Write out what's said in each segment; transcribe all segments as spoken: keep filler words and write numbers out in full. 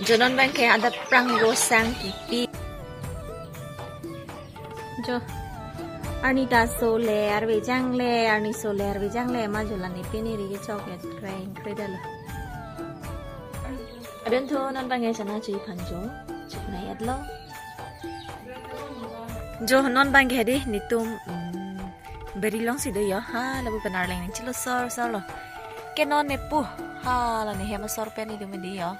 Jo non abangke adap prang rosang kipi. Jo. Arni ta sole arve jangle, arni sole arve jangle, ma jo la ne pini ri kechok ya kreng kredal. Adunthu non abangke chana chu-i aphan jo. Chuknai etlo. Jo non abangke hedi netum, mm, beri alongsi do jo. Ha, lapu pen arleng nangchilo sor sor lo. Ke non ne pu. Ha, la ne hem asor pen netum hedi jo.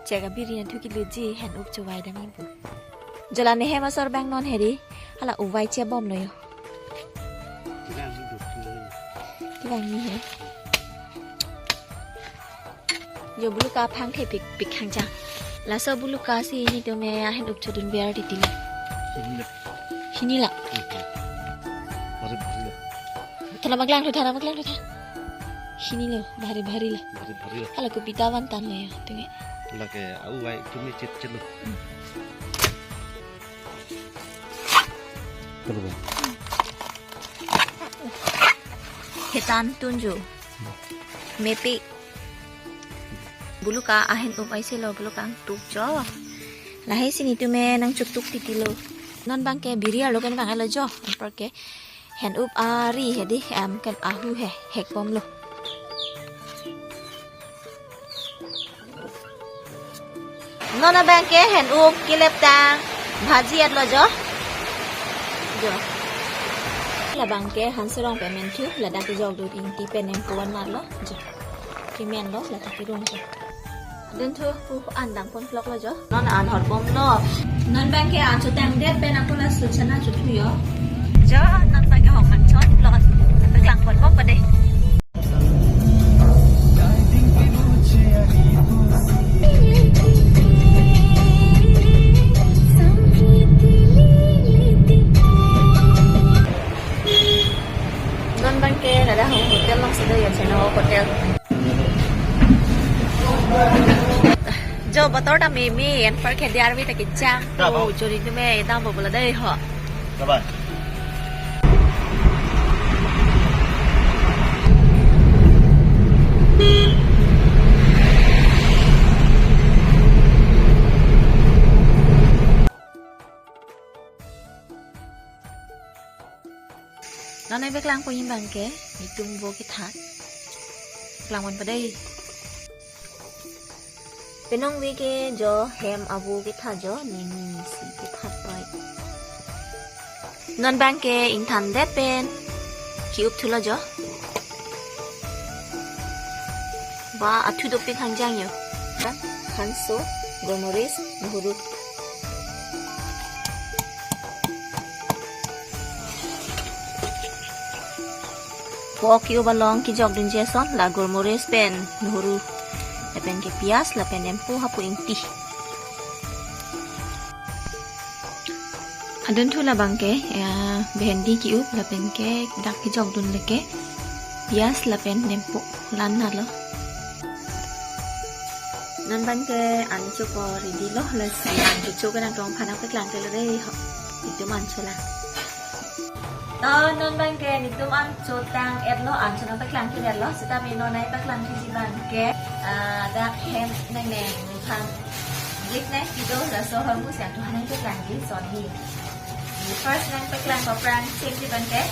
Chek abiri nangthu kiluji, hen up chuvai dam pu. Jo la ne hem asor abang non hedi. Hala uvai chebomlo jo. Kevang ni he. Jo buluka aphang thepik pik khang chang. Laso buluka si netum ahen up chodun ver titi lo. Hini la. Hini la. Mhm. Bhari bhari la. Tha nangpaklang thu, tha nangpaklang thu tha. Hini lo, bhari bhari la. Bhari bhari la. Hala kopi ta vantan lo jo, tunge. Lake uvai keme chet chet lo. Hmm. Terus. Hetan tunju. Mepi. Buluka ahen up ai selo, buluka angtuk jo. Lahai si netum nangchuktuk titi lo. Non abangke biri arlo pen vang etlo jo. Anparke hen up ari hedi, em, ken ahu he, hekbomlo. Non abangke hen up keleptang bhaji etlo jo. Jo. Labangke Hanserong pen menthu, ladak kejokdun ingti pen nangpuan marlo jo. Kemenlo, ladak kerung jo. Adunthu pu an dang ponploklo jo. Non an hotbomlo. Non abangke an chotangdet pen ako laso chana chothu jo. Jo, non abangke hong nangchotlo. Paklang ponbom pade. Non abangke ladak hong hotel alongsi do jo, Chennai hotel. Jo, botor ta meme, anparke diar vi ta kejang. Da, bang. Oh, jori tu me, dam bo bola dei ho. Bye bye. Non nangpaklang pon abangke, netum vo kethat. Klang pon pade. Penang ve ke jo hem avo kethat jo, nini si kethat pai. Non abangke ingthandet pen ke-up thulo jo. Ba, athu dopik hangjang jo. Kan hanso, golmoris, nuhuru. Vo ke-up along kejokdunji ason la golmoris pen nuhuru, lapen ke piyaj, lapen nempo hapu ingti. Adunthu labangke, ya, bhendi ke-up, lapen ke dak kejokdun lake piyaj lapen nempo, la-an lo. Non abangke an chopo ready lo, lasi an chopo ke nangtum aphan nangpaklang thulo dei ho. Netum an cholang. To non abangke netum an chotang etlo, an cho nangpaklang thu etlo, seta me non nangpaklang thuji abangke, ah, dak hem nang nang aphan. Jik nang kido laso hormu siang tu hanang paklangji ason he. First nangpaklang paprang chengji abangke.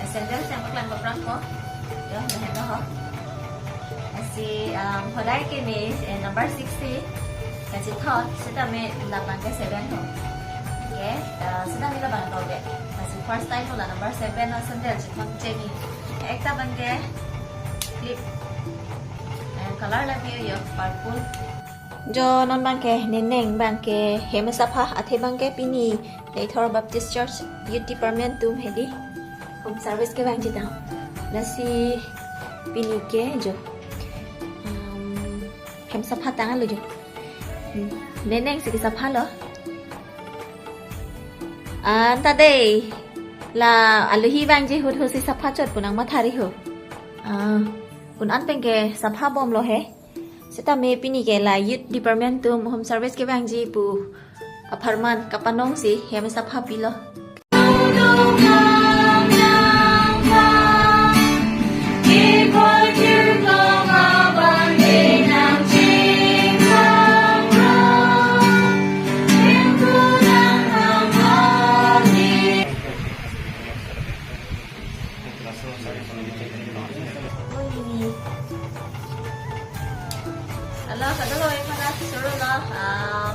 Eh, sandal nangpaklang paprang ko. Jo, lahen ho. Lasi, um, hodai ke me, eh, number sixty kachethon, seta me labangke seven ho. Okay, eh, seta me labang to be. Lasi first time la number seven a sandal chethon chengji. Ekta abangke clip. Eh, color la pi jo, purple. Jo non abangke, neneng abangke, hem sapha, athe abangke pini Deithor Baptist Church Youth Department atum hedi home service kevangji tang. Lasi pini ke jo, um, hem sapha tanglo jo. Hmm, neneng si kesaphalo. Anta dei, la alohi vangji ahut ahut si sapha chot pu nangmathari ho. Ah, un-an pen ke sapha bomlo he. Seta me pini ke la Youth Department atum home service kevangji pu apharman kapanong si hem sapha pilo. Ui. Alo, kadokave aphan suru lo, ah,